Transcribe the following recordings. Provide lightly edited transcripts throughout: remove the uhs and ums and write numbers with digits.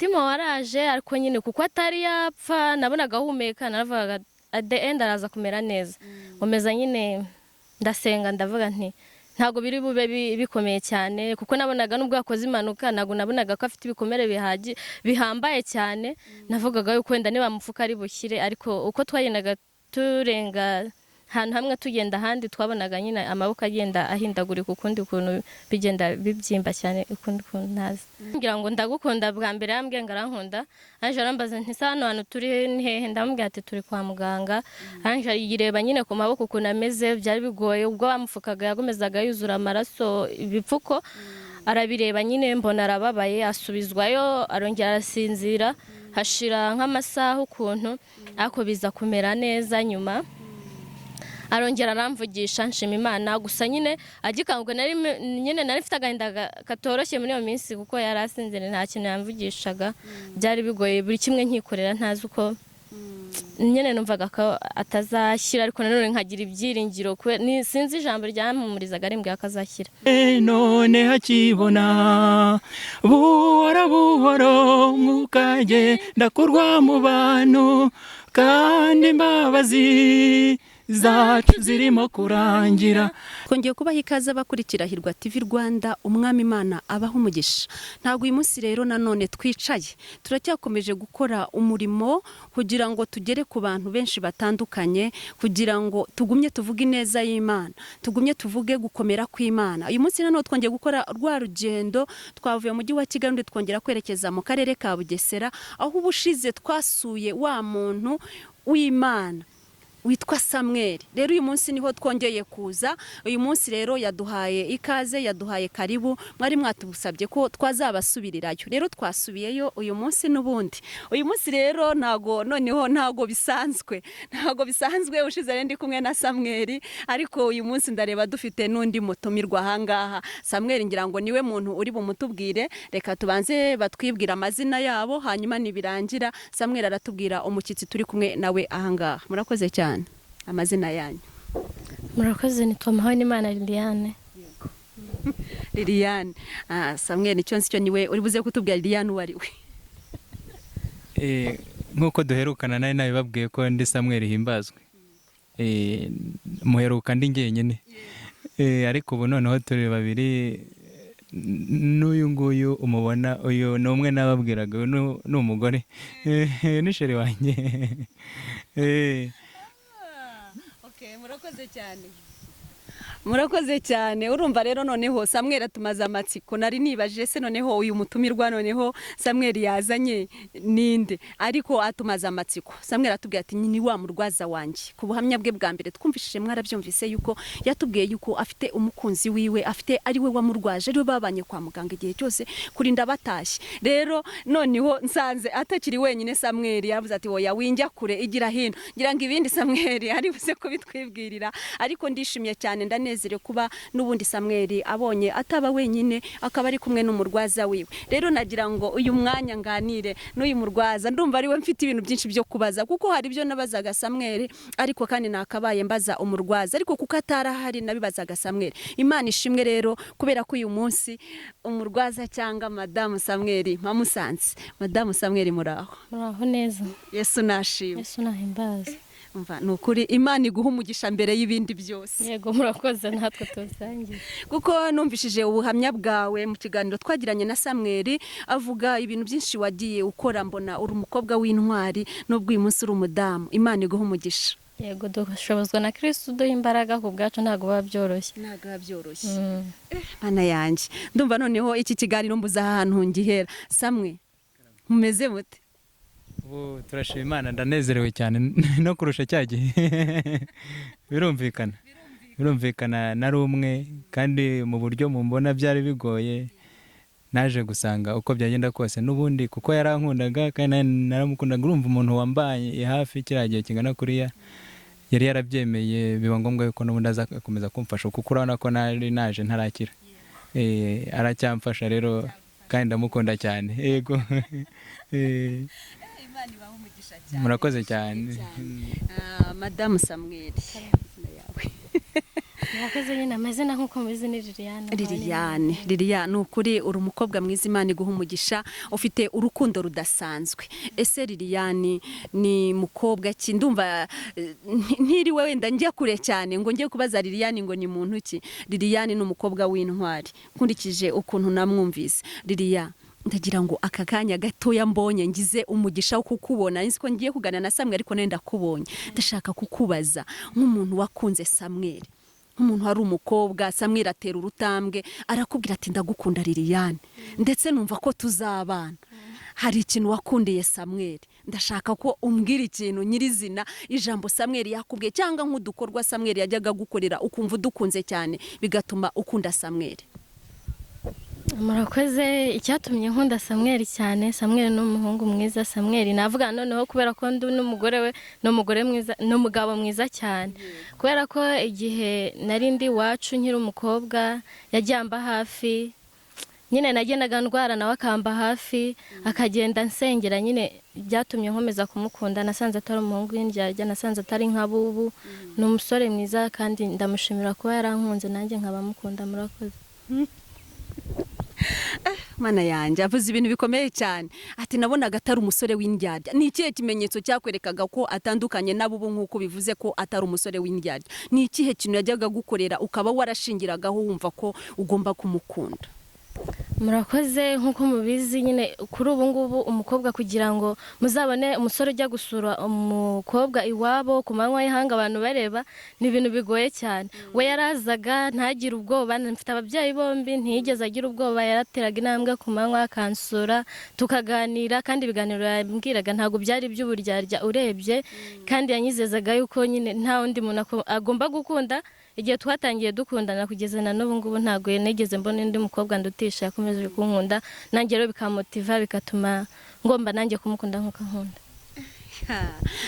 Umutima waraje, ariko nyine kuko atari yapfa, nabonaga ahumeka, naravugaga at the end araza kumera neza. Nkomeza nyine ndasenga, ndavuga nti ntabwo biri bube bikomeye cyane, kuko nabonaga nubwo yakoze impanuka, ntabwo nabonaga ko afite ibikomere bihambaye cyane. Navugaga yuko wenda nibamupfuka ari bushyire, ariko uko twagendaga turenga ahantu hamwe tugenda ahandi, twabonaga nyine amaboko agenda ahindagurika ukundi kuntu, bigenda bibyimba cyane ukundi kuntu ntazi. Ngira ngo ndagukunda. Bwa mbere yambwiye ngo arankunda, arangije arambaza nti: "Se hano hantu turi ni hehe?" Ndamubwira ati: "Turi kwa muganga." Arangije yireba nyine ku maboko ukuntu ameze, byari bigoye. Ubwo bamupfukaga yagomezaga yuzura amaraso ibipfuko, arabireba nyine mbona arababaye. Asubizwayo, arongera arasinzira, hashira nk'amasaha ukuntu, ariko biza kumera neza. Nyuma arongera aramvugisha, nshima Imana. Gusa nyine agikanguka nari nyine nari mfite agahinda katoroshye muri iyo minsi, kuko yari asinziriye, nta kintu yamvugishaga, byari bigoye, buri kimwe nkikorera, ntazi uko nyine numvaga ko atazashyira, ariko nanone nkagira ibyiringiro sinzi ijambo ryampumurizaga rimbwira ko azashyira. None hakibona buhoro buhoro umwuka agenda kurwa mu bantu, kandi imbabazi zacu zirimo kurangira. Twongeye kubaha ikaze abakurikira Hirwa TV Rwanda. Umwami Imana abaha umugisha. Ntabwo uyu munsi rero nanone twicaye, turacyakomeje gukora umurimo kugira ngo tugere ku bantu benshi batandukanye, kugira ngo tugumye tuvuge ineza y'Imana, tugumye tuvuge gukomera kw'Imana. Uyu munsi nanone twongeye gukora rwa rugendo, twavuye mu mujyi wa Kigali undi twongera kwerekeza mu karere ka Bugesera, aho ubushize twasuye wa muntu w'Imana witwa Samweli. Rero uyu munsi niho twongeye kuza. Uyu munsi rero yaduhaye ikaze, yaduhaye karibu. Mwari mwatubusabye ko twazabasubirirayo, rero twasubiyeyo uyu munsi n'ubundi. Uyu munsi rero ntago noneho ntago bisanzwe. Ushize rero ndi kumwe na Samweli, ariko uyu munsi ndareba dufite n'undi mutumirwa ahangaha. Samweli ngira ngo niwe muntu uri bumutubwire. Reka tubanze batwibwire amazina yabo, hanyuma nibirangira Samweli aratubwira umushyitsi turi kumwe nawe ahangaha. Murakoze cyane. Amazina yanyu? Murakoze, nitwa Muhawenimana Liliane. Liliane. Samweli icyo nzi cyo niwe uri buze kutubwira Liliane uwo ari we. Nk'uko duherukana nari nabibabwiye ko ndi Samweli Himbazwe. Muheruka ndi njyenyine, ariko ubu noneho turi babiri n'uyu nguyu umubona. Uyu ni umwe nababwiraga, uyu ni umugore, ni chéri wanjye. Murakoze cyane, murakoze cyane. Urumva rero noneho Samweli atumaze amatsiko. Nari nibajije se noneho uyu mutumirwa noneho Samweli yazanye ninde, ariko atumaze amatsiko. Samweli atubwiye ati ni wa murwaza wanjye. Ku buhamya bwe bwa mbere twumvishije, mwarabyumvise yuko yatubwiye yuko afite umukunzi wiwe, afite ari we wamurwaje, ari we babanye kwa muganga igihe cyose kurinda batashye. Rero noneho nsanze atakiri wenyine. Samweli yavuze ati: "Oya, winjya kure, igira hino." Ngira ngo ibindi Samweli ari buze kubitwibwirira, ariko ndishimye cyane, ndanezerewe kuba n'ubundi Samweli abonye ataba wenyine, akaba ari kumwe n'umurwaza wiwe. Rero nagira ngo uyu mwanya nganire n'uyu murwaza. Ndumva ari we mfite ibintu byinshi byo kubaza, kuko hari ibyo nabazaga Samweli, ariko kandi nakabaye mbaza umurwaza, ariko kuko atarahari nabibazaga Samweli. Imana ishimwe rero kubera ko uyu munsi umurwaza cyangwa madamu Samweli mpamusanze. Madamu Samweli, muraho? Muraho neza. Yesu nashimwe. Yesu nahimbaze. Umva, ni ukuri Imana iguha umugisha mbere y'ibindi byose. Yego, murakoze, natwe tusangiye. Kuko numvishije ubuhamya bwawe mu kiganiro twagiranye na Samweli, avuga ibintu byinshi wagiye ukora, mbona uri umukobwa w'intwari nubwo uyu munsi uri umudamu. Imana iguha umugisha. Yego, dushobozwa na Kirisitu uduha imbaraga. Ku bwacu ntabwo biba byoroshye. Ntabwo biba byoroshye. Mana yanjye, ndumva noneho iki kiganiro mbuze ahantu ngihera. Samwe, mumeze mute? Ubu turashima Imana, ndanezerewe cyane no kurusha cya gihe. Birumvikana nari umwe, kandi mu buryo mumbona byari bigoye. Naje gusanga uko byagenda kose n'ubundi kuko yarankundaga kandi nanjye naramukundaga. Urumva umuntu wambaye hafi kiriya gihe kingana kuriya yari yarabyemeye, biba ngombwa yuko n'ubundi aza agakomeza kumfasha, kuko urabona ko nari naje ntarakira. Aracyamfasha rero kandi ndamukunda cyane, yego. Imana ibahe umugisha cyane. Murakoze cyane. Madamu Samweli, amazina yawe? Murakoze nyine, amazina nk'uko mubizi ni Liliane. Liliane, Liliane, ni ukuri uri umukobwa mwiza, Imana iguha umugisha, ufite urukundo rudasanzwe. Ese Liliane ni mukobwa ki? Ndumva ntiriwe wenda njya kure cyane ngo njye kubaza Liliane ngo ni muntu ki. Liliane ni umukobwa w'intwari nkurikije ukuntu namwumvise. Liliane, ndagira ngo aka kanya gatoya mbonye ngize umugisha wo kukubona, nzi ko ngiye kuganira na Samweli ariko nenda ndakubonye, ndashaka kukubaza nk'umuntu wakunze Samweli, nk'umuntu wari umukobwa. Samweli atera urutambwe arakubwira ati ndagukunda Liliane, ndetse numva ko tuzabana. Hari ikintu wakundiye Samweli, ndashaka ko umbwira ikintu nyirizina, ijambo Samweli yakubwiye cyangwa nk'udukorwa Samweli yajyaga gukorera ukumva udukunze cyane bigatuma ukunda Samweli. Murakoze. Icyatumye nkunda Samweli cyane, Samweli ni umuhungu mwiza. Samweli navuga noneho kubera ko ndi n'umugore we, ni umugore mwiza, ni umugabo mwiza cyane, kubera ko igihe nari ndi iwacu nkiri umukobwa yagiye amba hafi nyine, nagendaga ndwara nawe akamba hafi, akagenda nsengera nyine, byatumye nkomeza kumukunda. Nasanze atari umuhungu w'indyarya, nasanze atari nka bubu, ni umusore mwiza kandi ndamushimira kuba yarankunze nanjye nkaba mukunda. Murakoze. Mana yanjye, avuze ibintu bikomeye cyane, ati nabonaga atari umusore w'indyarya. Ni ikihe kimenyetso cyakwerekaga ko atandukanye n'abo nk'uko bivuze ko atari umusore w'indyarya? Ni ikihe kintu yajyaga gukorera ukaba warashingiragaho wumva ko ugomba kumukunda? Murakoze. Nk'uko mubizi nyine, kuri ubu ngubu umukobwa kugira ngo muzabone umusore ujya gusura umukobwa iwabo ku manywa y'ihanga abantu bareba, ni ibintu bigoye cyane. We yarazaga ntagire ubwoba, mfite ababyeyi bombi, ntiyigeze agira ubwoba, yarateraga intambwe ku manywa akansura tukaganira, kandi ibiganiro yambwiraga ntabwo byari iby'uburyarya urebye, kandi yanyizezaga yuko nyine nta wundi muntu agomba gukunda. Igihe twatangiye dukundana kugeza na n'ubu ngubu ntabwo nigeze mbona undi mukobwa ndutisha, yakomeje kunkunda, nanjye rero bikamotiva, bigatuma ngomba nanjye kumukunda nk'uko ankunda.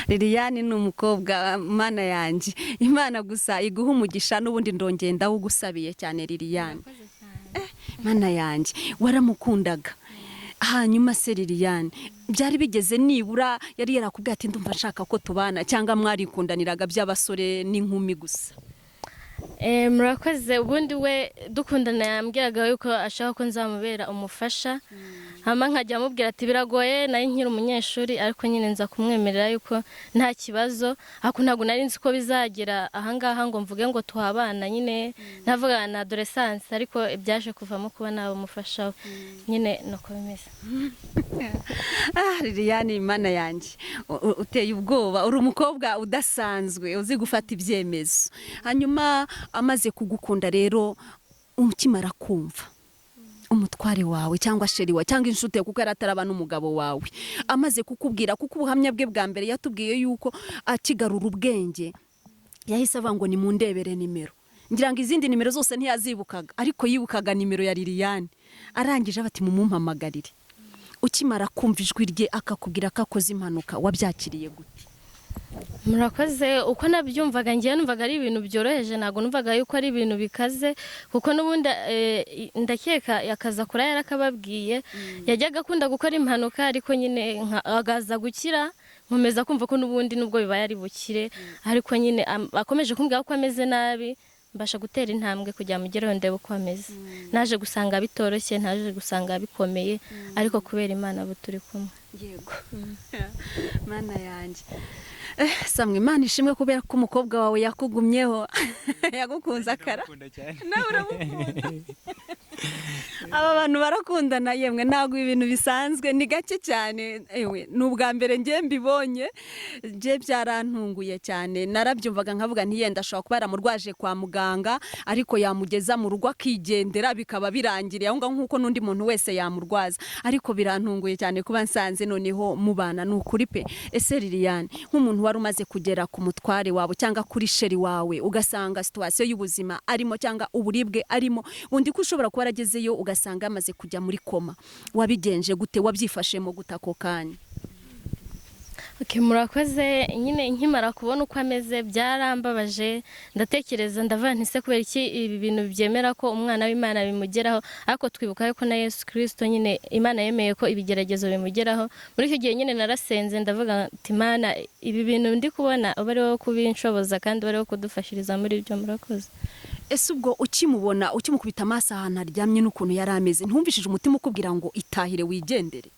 Liliane ni umukobwa, Mana yanjye, Imana gusa iguha umugisha, n'ubundi ndongeye ndawugusabiye cyane Liliane. Mana yanjye, waramukundaga. Hanyuma se Liliane, byari bigeze nibura yari yarakubwiye ati ndumva nshaka ko tubana, cyangwa mwarikundaniraga by'abasore n'inkumi gusa? Murakoze. Ubundi we dukundana yambwiraga yuko ashaka ko nzamubera umufasha, hama nkajya amubwira ati biragoye, nari nkiri umunyeshuri, ariko nyine nza kumwemerera yuko nta kibazo, ariko ntabwo nari nzi ko bizagera ahangaha ngo mvuge ngo tuhabana nyine, navuga na adolescence, ariko byaje kuvamo kuba naba umufasha we nyine, nuko bimeze. Liliane, Imana yanjye, uteye ubwoba, uri umukobwa udasanzwe uzi gufata ibyemezo. Hanyuma amaze kugukunda rero, ukimara kumva umutware wawe cyangwa chéri wawe cyangwa inshuti yawe, kuko yari ataraba n'umugabo wawe, amaze kukubwira, kuko ubuhamya bwe bwa mbere yatubwiye yuko akigarura ubwenge yahise avuga ngo nimundebere nimero, ngira ngo izindi nimero zose ntiyazibukaga ariko yibukaga nimero ya Liliane, arangije bati mumumpamagarire. Ukimara kumva ijwi rye akakubwira ko akoze impanuka, wabyakiriye gute? Murakoze. Uko nabyumvaga, ngewe numvaga ari ibintu byoroheje, ntabwo numvaga yuko ari ibintu bikaze, kuko n'ubundi ndakeka akaza kura yarakababwiye, yajyaga akunda gukora impanuka, ariko nyine akaza gukira, nkomeza kumva ko n'ubundi nubwo bibaye ari bukire, ariko nyine akomeje kumbwira ko ameze nabi, mbasha gutera intambwe kugira mugereho ndebe uko ameze. Naje gusanga bitoroshye, naje gusanga bikomeye, ariko kubera Imana ubu turi kumwe. Yego, Mana yanjye. Samwe, Imana ishimwe kubera ko umukobwa wawe yakugumyeho, yagukunze akara. Ndamukunda cyane. Nawe uramukunda. Aba bantu barakundana yemwe, ntabwo ibintu bisanzwe, ni gake cyane. Ewe, ni ubwa mbere ngiye mbibonye, ngiye byarantunguye cyane. Narabyumvaga nkavuga ntiyenda ashobora kuba yaramurwaje kwa muganga, ariko yamugeza mu rugo akigendera bikaba birangiriye aho ngaho nk'uko n'undi muntu wese yamurwaza, ariko birantunguye cyane kuba nsanze noneho mubana, ni ukuri pe. Ese Liliane, nk'umuntu wari umaze kugera ku mutware wawe cyangwa kuri chéri wawe, ugasanga situation y'ubuzima arimo cyangwa uburibwe arimo, bundi ko ushobora kuba waragezeyo ugasanga yamaze kujya muri coma, wabigenje gute? Wabyifashemo gute ako kanya? Okay, murakoze. Nyine nkimara kubona uko ameze byarambabaje, ndatekereza ndavuga nti se kubera iki ibi bintu byemera ko umwana w'Imana bimugeraho? Ariko twibuka ko na Yesu Kristo nyine Imana yemeye ko ibigeragezo bimugeraho. Muri icyo gihe nyine narasenze ndavuga ati Imana, ibi bintu ndi kubona uba ari wowe kubinshoboza kandi uba ari wowe kudufashiriza muri ibyo. Murakoze. Ese ubwo ukimubona, ukimukubita amaso ahantu aryamye n'ukuntu yari ameze, ntumvishije umutima ukubwira ngo itahire wigendere?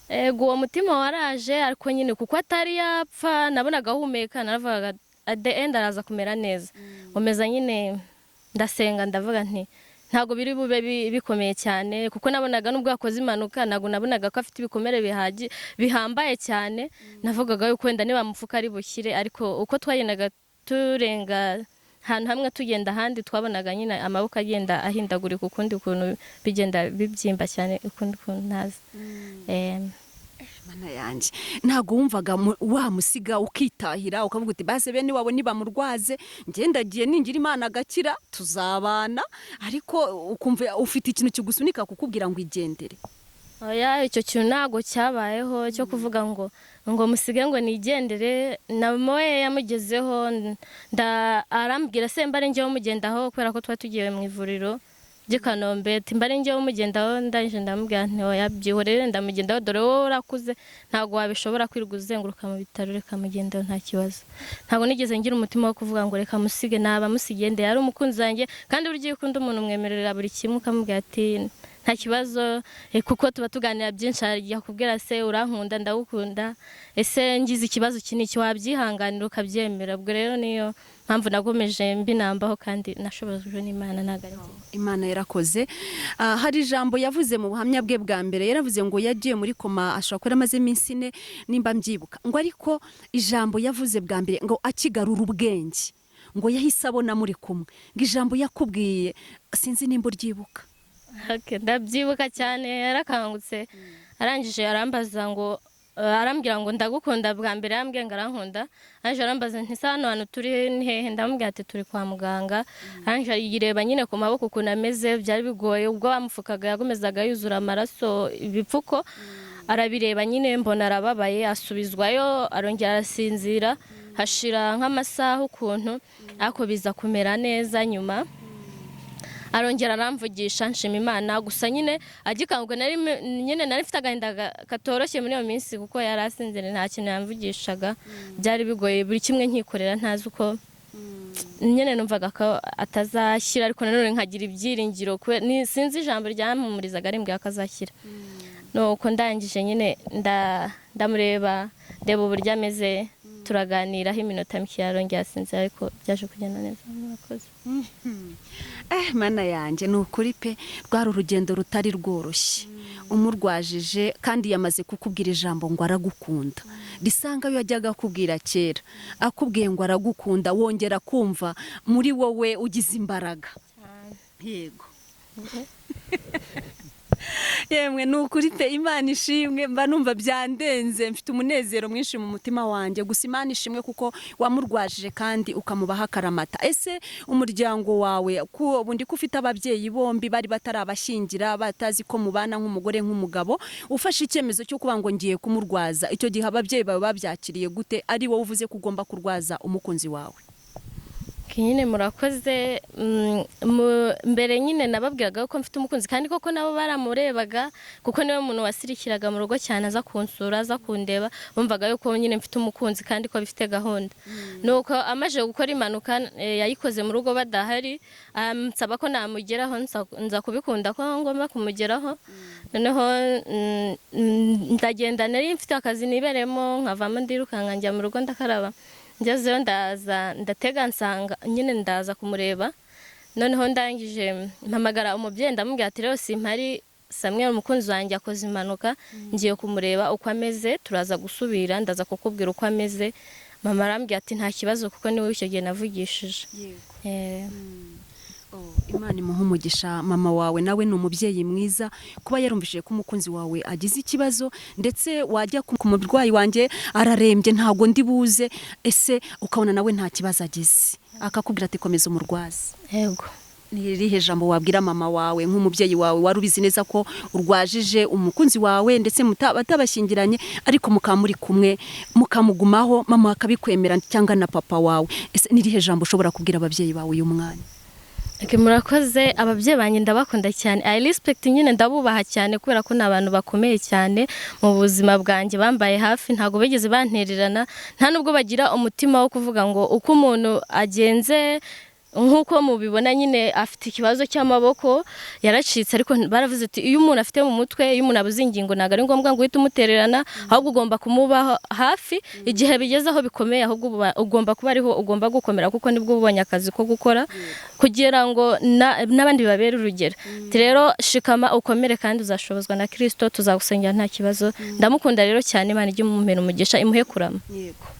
Ego, uwo mutima waraje, ariko nyine kuko atari yapfa nabonaga ahumeka, naravugaga at the end araza kumera neza. Nkomeza nyine ndasenga ndavuga nti ntabwo biri bube bikomeye cyane, kuko nabonaga nubwo yakoze impanuka ntabwo nabonaga ko afite ibikomere bihambaye cyane. Navugaga yuko wenda nibamupfuka ari bukire, ariko uko twagendaga turenga ahantu hamwe tugenda ahandi, twabonaga nyine amaboko agenda ahindagurika ukundi kuntu, bigenda bibyimba cyane ukundi kuntu ntazi. Mana yanjye, ntabwo wumvaga wamusiga ukitahira ukavuga uti base bene wabo nibamurwaze, ngendagiye ningira Imana agakira tuzabana, ariko ukumva ufite ikintu kigusunika kukubwira ngo igendere? Oya, icyo kintu ntabwo cyabayeho cyo kuvuga ngo musige ngo nigendere. Na mama we yamugezeho arambwira se mbare njyewe mugendaho, kubera ko twari tugiye mu ivuriro ry'i Kanombe, ati mbare njyewe mugendaho. Ndangije ndamubwira nti oya, byihorere, ndamugendaho, dore wowe urakuze ntabwo wabishobora kwirirwa uzenguruka mu bitaro, reka mugendaho nta kibazo. Ntabwo nigeze ngira umutima wo kuvuga ngo reka musige, naba musigiye nde? Yari umukunzi wanjye, kandi burya iyo ukunda umuntu umwemerera buri kimwe, ukamubwira ati nta kibazo, kuko tuba tuganira byinshi. Ajya kubwira se urankunda, ndagukunda, ese ngize ikibazo iki n'iki wabyihanganira ukabyemera? Ubwo rero niyo mpamvu nagomeje mbinambaho kandi nashobojwe n'Imana, ntabwo ari njye. Imana yarakoze. Hari ijambo yavuze mu buhamya bwe bwa mbere, yaravuze ngo yagiye muri koma, ashobora kuba yaramaze iminsi 4 nimba mbyibuka, ngo ariko ijambo yavuze bwa mbere ngo akigarura ubwenge ngo yahise abona muri kumwe, ngo ijambo yakubwiye sinzi nimba uryibuka. Okay, ndabyibuka cyane. Yarakangutse arangije arambaza ngo arambwira ngo ndagukunda. Bwa mbere yarambwiye ngo arankunda. Arangije arambaza nti se hano hantu turi ni hehe? Ndamubwira ati turi kwa muganga. Arangije yireba nyine ku maboko ukuntu ameze, byari bigoye, ubwo bamupfukaga yagomezaga yuzura amaraso ibipfuko, arabireba nyine mbona arababaye, asubizwayo, arongera arasinzira, hashira nk'amasaha ukuntu, ariko biza kumera neza. Nyuma arongera aramvugisha, nshima Imana. Gusa nyine agikanguka nari nyine nari mfite agahinda katoroshye muri iyo minsi, kuko yari asinziriye nta kintu yamvugishaga, byari bigoye, buri kimwe nkikorera, ntazi uko nyine numvaga ko atazashyira, ariko nanone nkagira ibyiringiro, sinzi ijambo ryampumurizaga rimbwira ko azashyira. Nuko ndangije nyine ndamureba, ndeba uburyo ameze, turaganiraho iminota mike, yarongera asinzira, ariko byaje kugenda neza. Murakoze. Mana yanjye, ni ukuri pe, rwari urugendo rutari rworoshye umurwajije, kandi yamaze kukubwira ijambo ngo aragukunda risanga ayo yajyaga akubwira kera. Akubwiye ngo aragukunda, wongera kumva muri wowe ugize imbaraga. Yego yemwe, ni ukuri pe, Imana ishimwe, mba numva byandenze, mfite umunezero mwinshi mu mutima wanjye. Gusa Imana ishimwe kuko wamurwajije kandi ukamubaha akaramata. Ese umuryango wawe, ko ubundi ko ufite ababyeyi bombi bari batarabashyingira, batazi ko mubana nk'umugore nk'umugabo, ufashe icyemezo cyo kuba ngo ngiye kumurwaza, icyo gihe ababyeyi bawe babyakiriye gute, ari wowe uvuze ko ugomba kurwaza umukunzi wawe? Nyine murakoze. Mbere nyine nababwiraga ko mfite umukunzi, kandi koko nabo baramurebaga, kuko niwe muntu wasirikiraga mu rugo cyane, aza kunsura, aza kundeba, bumvaga yuko nyine mfite umukunzi kandi ko bifite gahunda. Nuko amaze gukora impanuka, yayikoze mu rugo badahari, nsaba ko namugeraho, nza kubikunda ko ngomba kumugeraho. Noneho ndagenda, nari mfite akazi niberemo, nkavamo ndirukanka njya mu rugo, ndakaraba, ngezeyo ndaza ndatega, nsanga nyine ndaza kumureba. Noneho ndangije mpamagara umubyeyi, ndamubwira ati rero simpari, Samuel umukunzi wanjye akoze impanuka, ngiye kumureba uko ameze, turaza gusubira, ndaza kukubwira uko ameze. Mama arambwira ati nta kibazo, kuko niwe icyo gihe navugishije. Imana imuha umugisha mama wawe, nawe ni umubyeyi mwiza kuba yarumvishije ko umukunzi wawe agize ikibazo, ndetse wajya ku murwayi wanjye ararembye ntabwo ndi buze, ese ukabona nawe nta kibazo agize, akakubwira ati komeza umurwaze. Yego. Ni irihe jambo wabwira mama wawe nk'umubyeyi wawe wari ubizi neza ko urwajije umukunzi wawe ndetse batabashyingiranye, ariko mukaba muri kumwe mukamugumaho, mama akabikwemera cyangwa na papa wawe? Ese ni irihe jambo ushobora kubwira ababyeyi bawe uyu mwanya? Okay, murakoze. Ababyeyi banjye ndabakunda cyane, I respect nyine, ndabubaha cyane kubera ko ni abantu bakomeye cyane mu buzima bwanjye, bambaye hafi, ntabwo bigeze bantererana, nta nubwo bagira umutima wo kuvuga ngo uko umuntu agenze nk'uko mubibona nyine afite ikibazo cy'amaboko yaracitse, ariko baravuze ati iyo umuntu afite mu mutwe, iyo umuntu abuze ingingo, ntabwo ari ngombwa ngo uhite umutererana, ahubwo ugomba kumuba hafi igihe bigeze aho bikomeye, ahubwo ugomba kuba ariho ugomba gukomera, kuko nibwo ubonye akazi ko gukora kugira ngo n'abandi babere urugero. Rero shikama ukomere kandi uzashobozwa na Kristo, tuzagusengera nta kibazo. Ndamukunda rero cyane, Imana ijye imumpera umugisha, imuhe kurama. Yego.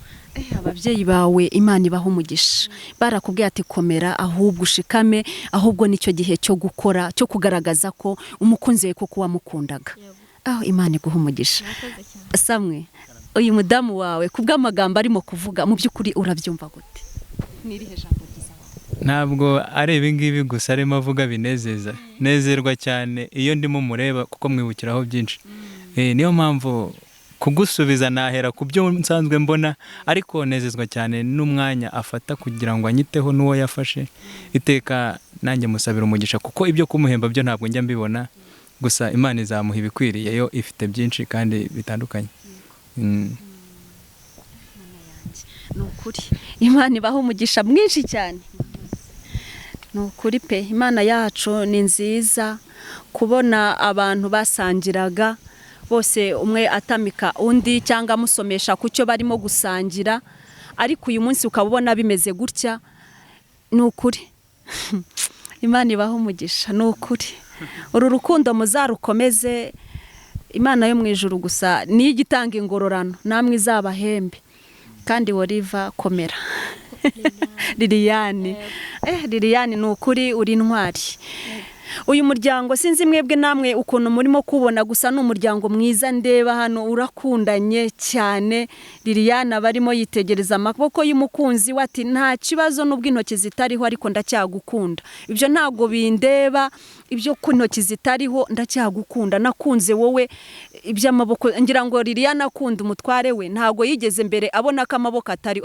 Ababyeyi bawe Imana ibaha umugisha, barakubwiye ati komera ahubwo ushikame, ahubwo nicyo gihe cyo gukora, cyo kugaragaza ko umukunzi we koko wamukundaga. Aho Imana iguha umugisha. Samwe, uyu mudamu wawe kubw'amagambo arimo kuvuga, mu by'ukuri urabyumva gute? Nirihe jambo ryiza? Ntabwo ari ibi ngibi gusa arimo avuga binezeza, nezerwa cyane iyo ndimo mureba kuko mwibukiraho byinshi. Niyo mpamvu kugusubiza nahera ku byo nsanzwe mbona, ariko nezezwa cyane n'umwanya afata kugira ngo anyiteho n'uwo yafashe. Iteka nanjye musabira umugisha, kuko ibyo kumuhemba byo ntabwo njya mbibona, gusa Imana izamuha ibikwiriye, yo ifite byinshi kandi bitandukanye. Ni ukuri Imana ibaha umugisha mwinshi cyane. Ni ukuri pe, Imana yacu ni nziza. Kubona abantu basangiraga bose, umwe atamika undi cyangwa amusomesha ku cyo barimo gusangira, ariko uyu munsi ukaba ubona bimeze gutya, ni ukuri Imana ibaha umugisha. Ni ukuri uru rukundo muzarukomeze, Imana yo mu ijuru gusa niyo igitanga ingororano, namwe izabahembe. Kandi Oliva komera. Liliane, Liliane ni ukuri uri intwari. Uyu muryango sinzi mwebwe namwe ukuntu murimo kubona, gusa ni umuryango mwiza ndeba hano urakundanye cyane. Liliane barimo yitegereza amaboko y'umukunzi we ati nta kibazo nubwo intoki zitariho ariko ndacyagukunda, ibyo ntabwo bindeba, ibyo ku intoki zitariho ndacyagukunda, nakunze wowe iby'amaboko. Ngira ngo Liliane akunda umutware we, ntabwo yigeze mbere abona ko amaboko atari,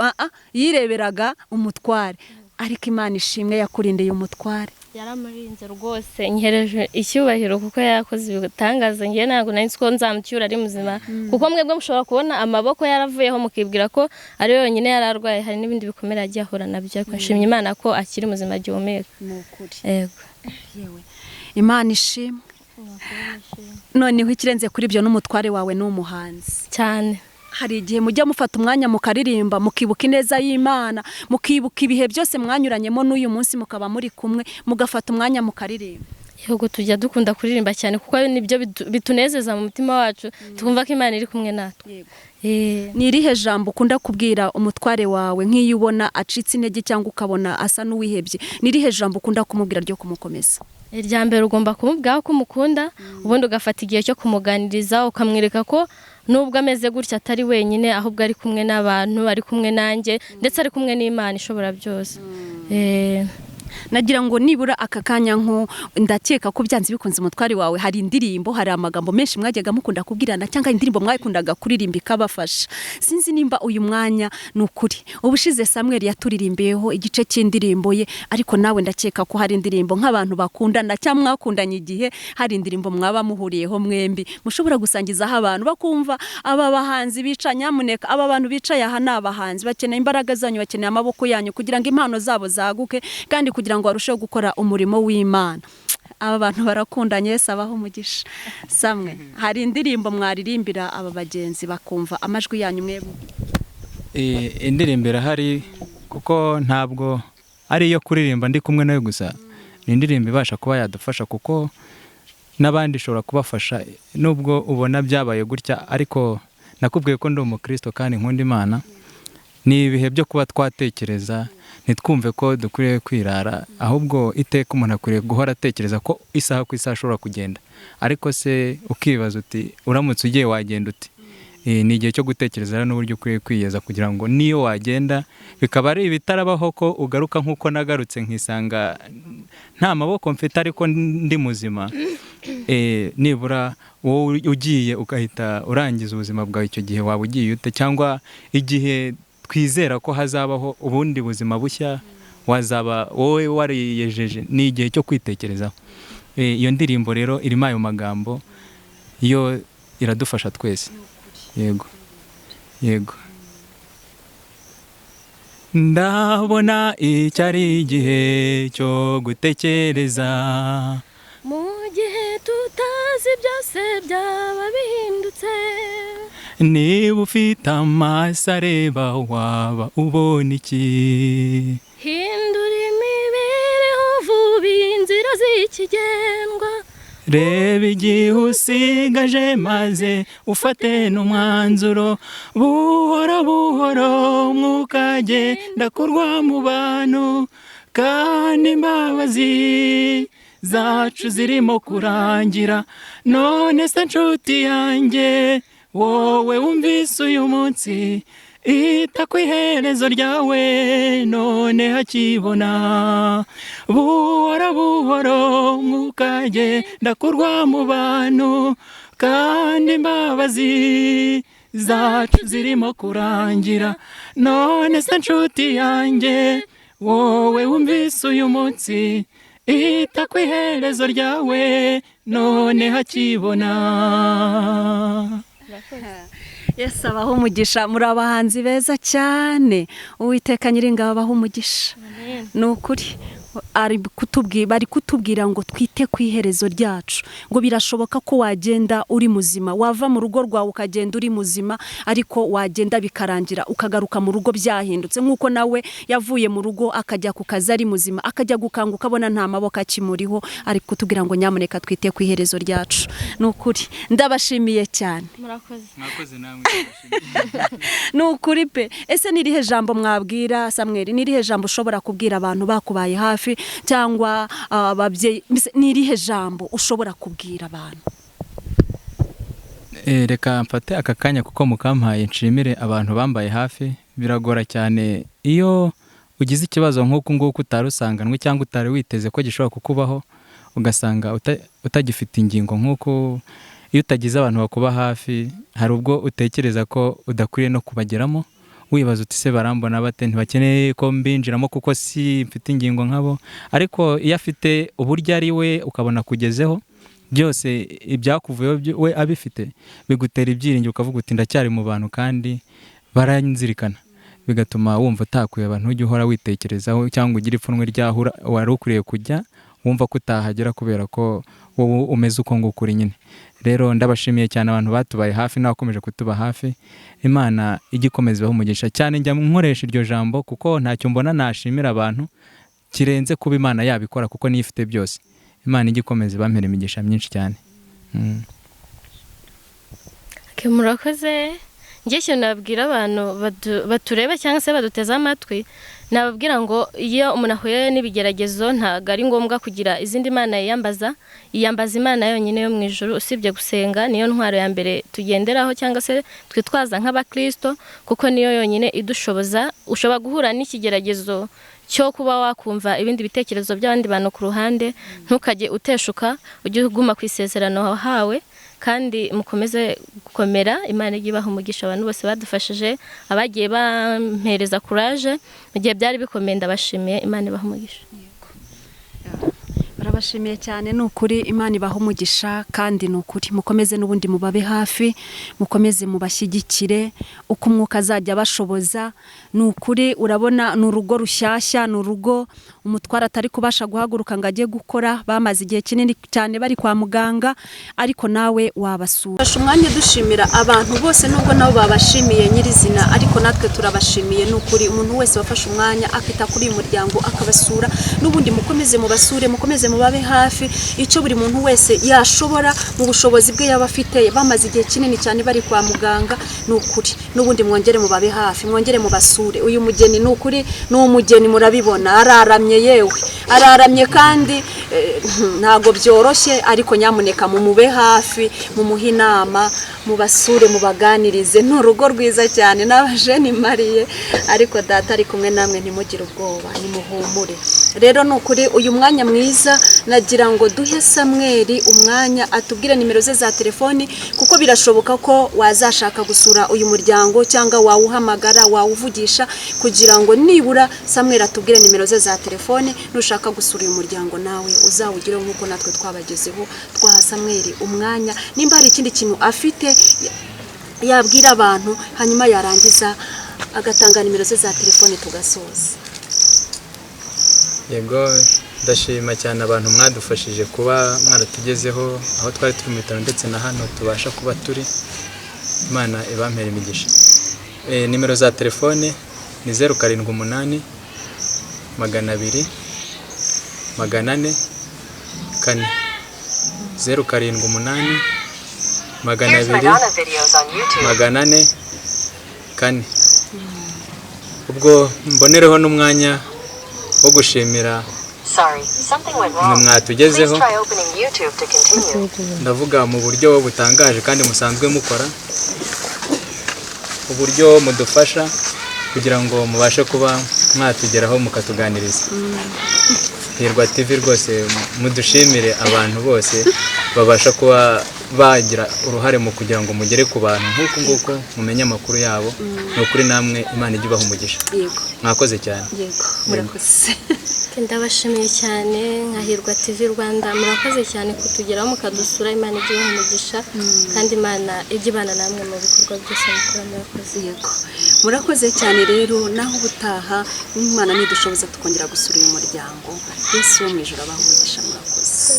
yireberaga umutware, ariko Imana ishimwe yakurindeye umutware. Yaramurinze rwose, nkereje icyubahiro kuko yakoze ibitangaza. Ngiye ntabwo nari nzi ko nzamucyura ari muzima, kuko mwebwe mushobora kubona amaboko yaravuyeho mukibwira ko ari yonyine yararwaye, hari n'ibindi bikomere yagiye ahura nabyo, ariko nshimye Imana ko akiri muzima agihumeka. Yego. Yewe Imana ishimwe. Noneho ikirenze kuri ibyo n'umutware wawe ni umuhanzi cyane. Hari igihe mujya mufata umwanya mukaririmba, mukibuka ineza y'Imana, mukibuka ibihe byose mwanyuranyemo n'uyu munsi mukaba muri kumwe, mugafata umwanya mukaririmba. Yego, tujya dukunda kuririmba cyane kuko nibyo bitunezeza mu mutima wacu, tukumva ko Imana iri kumwe natwe. Ni irihe jambo ukunda kubwira umutware wawe nk'iyo ubona acitse intege cyangwa ukabona asa n'uwihebye? Ni irihe jambo ukunda kumubwira ryo kumukomeza? Irya mbere ugomba kumubwira ko umukunda, ubundi ugafata igihe cyo kumuganiriza, ukamwereka ko nubwo ameze gutya atari wenyine, ahubwo ari kumwe n'abantu, ari kumwe nanjye, ndetse ari kumwe n'Imana ishobora byose. Nagira ngo nibura aka kanya nko ndakeka ko byanze bikunze umutware wawe hari indirimbo, hari amagambo menshi mwajyaga mukunda kubwirana cyangwa indirimbo mwakundaga kuririmba ikabafasha. Sinzi nimba uyu mwanya ni ukuri. Ubushize Samuel yaturirimbiyeho igice cy'indirimbo ye, ariko nawe ndakeka ko hari indirimbo nk'abantu bakundana cyangwa mwakundanye igihe, hari indirimbo mwaba muhuriyeho mwembi mushobora gusangizaho abantu bakumva. Aba bahanzi bica, nyamuneka aba bantu bicaye aha ni abahanzi, bakeneye imbaraga zanyu, bakeneye amaboko yanyu kugira ngo impano zabo zaguke kandi kugira ngo barusheho gukora umurimo w'Imana. Aba bantu barakundanye, Yesu abahe umugisha. Samwe, hari indirimbo mwaririmbira aba bagenzi bakumva amajwi yanyu mwebwe? Indirimbo irahari, kuko ntabwo ari iyo kuririmba ndi kumwe nayo gusa, ni indirimbo ibasha kuba yadufasha kuko n'abandi ishobora kubafasha, nubwo ubona byabaye gutya, ariko nakubwiye ko ndi umukristo kandi nkunda Imana. Ni ibihe byo kuba twatekereza, ntitwumve ko dukwiriye kwirara, ahubwo iteka umuntu akwiriye guhora atekereza ko isaha ku isaha ashobora kugenda. Ariko se ukibaza uti uramutse ugiye wagenda uti? Ni igihe cyo gutekereza rero n'uburyo ukwiye kwiyeza kugira ngo niyo wagenda bikaba ari ibitarabaho ko ugaruka nk'uko nagarutse nkisanga nta maboko mfite ariko ndi muzima. Nibura wowe ugiye ugahita urangiza ubuzima bwawe, icyo gihe waba ugiye ute? Cyangwa igihe twizera ko hazabaho ubundi buzima bushya, wazaba wowe wariyejeje? Ni igihe cyo kwitekerezaho. Iyo ndirimbo rero irimo ayo magambo, yo iradufasha twese. Yego, yego. Ndabona icyo ari igihe cyo gutekereza. Mu gihe tutazi byose byaba bihindutse. Niba ufite amaso areba, waba ubona iki? Hindura imibereho vuba, inzira zikigendwa. Reba igihe usigaje maze ufate n'umwanzuro. Buhoro buhoro umwuka agenda kurwa mu bantu, kandi imbabazi zacu zirimo kurangira. None se nshuti yanjye, wowe wumvise uyu munsi, ita ku iherezo ryawe none hakibona. Buhoro buhoro umwuka agenda kurwa mu bantu, kandi imbabazi zacu zirimo kurangira. None se nshuti yanjye, wowe wumvise uyu munsi, ita ku iherezo ryawe none hakibona. Yesu abaha umugisha. Muri abahanzi beza cyane. Uwiteka Nyiringabo abaha umugisha. Ni ukuri, bari kutubwira ngo twite ku iherezo ryacu, ngo birashoboka ko wagenda uri muzima, wava mu rugo rwawe ukagenda uri muzima, ariko wagenda bikarangira ukagaruka mu rugo byahindutse, nk'uko nawe yavuye mu rugo akajya ku kazi ari muzima, akajya gukanguka abona nta maboko akimuriho. Ari kutubwira ngo nyamuneka twite ku iherezo ryacu. Ni ukuri ndabashimiye cyane. Murakoze. Mwakoze namwe. Ni ukuri pe. Ese ni irihe jambo mwabwira Samweli? Ni irihe jambo ushobora kubwira abantu bakubaye hafi cyangwa ababyeyi? Mbese ni irihe jambo ushobora kubwira abantu? Reka mfate aka kanya kuko mukampaye, nshimire abantu bambaye hafi. Biragora cyane iyo ugize ikibazo nk'uku nguku utari usanganwe cyangwa utari witeze ko gishobora kukubaho, ugasanga utagifite ingingo nk'uko. Iyo utagize abantu bakuba hafi, hari ubwo utekereza ko udakwiriye no kubageramo, wibaza uti: "Se barambona bate? Ntibakeneye ko mbinjiramo kuko si mfite ingingo nkabo." Ariko iyo afite uburyo ari we, ukabona kugezeho byose ibyakuvuyeho we abifite, bigutera ibyiringiro, ukavuga uti: "Ndacyari mu bantu kandi baranzirikana." Bigatuma wumva utakwiye abantu, ujya uhora witekerezaho cyangwa ugira ipfunwe ry'aho wari ukwiriye kujya, wumva ko utahagera kubera ko wowe umeze uko nguko uri nyine. Rero ndabashimiye cyane abantu batubaye hafi n'abakomeje kutuba hafi. Imana ijya ikomeza ibahe umugisha cyane. Njya nkoresha iryo jambo kuko ntacyo mbona nashimira abantu kirenze kuba Imana yabikora, kuko niyo ifite byose. Imana ijya ikomeza ibampera imigisha myinshi cyane. Okay, murakoze. Njye ikintu nabwira abantu batureba cyangwa se baduteze amatwi, nababwira ngo iyo umuntu ahuye n'ibigeragezo, ntabwo ari ngombwa kugira izindi mana yiyambaza, yiyambaza Imana yonyine yo mu ijuru. Usibye gusenga, niyo ntwaro ya mbere tugenderaho cyangwa se twitwaza nk'abakristo, kuko niyo yonyine idushoboza. Ushobora guhura n'ikigeragezo cyo kuba wakumva ibindi bitekerezo by'abandi bantu ku ruhande, ntukajye uteshuka, ujye uguma ku isezerano wahawe, kandi mukomeze gukomera. Imana ijye ibaha umugisha abantu bose badufashije, abagiye bampereza courage mu gihe byari bikomeye, ndabashimiye. Imana ibaha umugisha. Barabashimiye cyane, ni ukuri Imana ibaha umugisha, kandi ni ukuri mukomeze n'ubundi mubabe hafi, mukomeze mubashyigikire uko umwuka azajya abashoboza. Ni ukuri urabona ni urugo rushyashya, ni urugo umutwara atari kubasha guhaguruka ngo ajye gukora, bamaze igihe kinini cyane bari kwa muganga, ariko nawe wabasura. Fashe umwanya dushimira abantu bose, nubwo nabo babashimiye nyirizina, ariko natwe turabashimiye. Ni ukuri umuntu wese wafashe umwanya akita kuri uyu muryango akabasura, n'ubundi mukomeze mubasure, mukomeze mubabe mubabe hafi, icyo buri muntu wese yashobora mu bushobozi bwe yaba afite. Bamaze igihe kinini cyane bari kwa muganga, ni ukuri n'ubundi mwongere mubabe hafi, mwongere mubasure. Uyu mugeni ni ukuri ni umugeni, murabibona araramye, yewe araramye kandi ntabwo byoroshye, ariko nyamuneka mumube hafi, mumuhe inama, mubasure, mubaganirize. Ni urugo rwiza cyane n'abajeni mariye, ariko data ari kumwe namwe, ntimugire ubwoba, nimuhumure. Rero ni ukuri uyu mwanya mwiza nagira ngo duhe Samweli umwanya atubwire nimero ze za telefoni, kuko birashoboka ko wazashaka gusura uyu muryango cyangwa wawuhamagara, wawuvugisha, kugira ngo nibura Samweli atubwire nimero ze za telefoni. Nushaka gusura uyu muryango nawe uzawugireho nk'uko natwe twabagezeho. Twaha Samweli umwanya nimba hari ikindi kintu afite yabwira abantu, hanyuma yarangiza agatanga nimero ze za telefoni tugasoza. Yego, ndashima cyane abantu mwadufashije kuba mwaratugezeho aho twari turi mu bitaro ndetse na hano tubasha kuba turi. Imana ibampere imigisha. Nimero za telefone ni 078 200 400 4, 078 200 400 4. Ubwo mbonereho n'umwanya wo gushimira mwe mwatugezeho, ndavuga mu buryo butangaje kandi musanzwe mukora, uburyo mudufasha kugira ngo mubashe kuba mwatugeraho mukatuganiriza. Hirwa TV rwose mudushimire abantu bose babasha kuba bagira uruhare mu kugira ngo mugere ku bantu nk'uku nguku, mumenye amakuru yabo. Ni ukuri namwe Imana ijye ibaha umugisha. Yego. Mwakoze cyane. Yego, murakoze. Ndabashimiye cyane nka Hirwa TV Rwanda, murakoze cyane kutugeraho mukadusura. Imana ijye ibaha umugisha kandi Imana ijye ibana namwe mu bikorwa byose mukora. Murakoze. Yego, murakoze cyane. Rero naho ubutaha Imana nidushoboza tukongera gusura uyu muryango. Yesu wo mu ijuru abaha umugisha. Murakoze.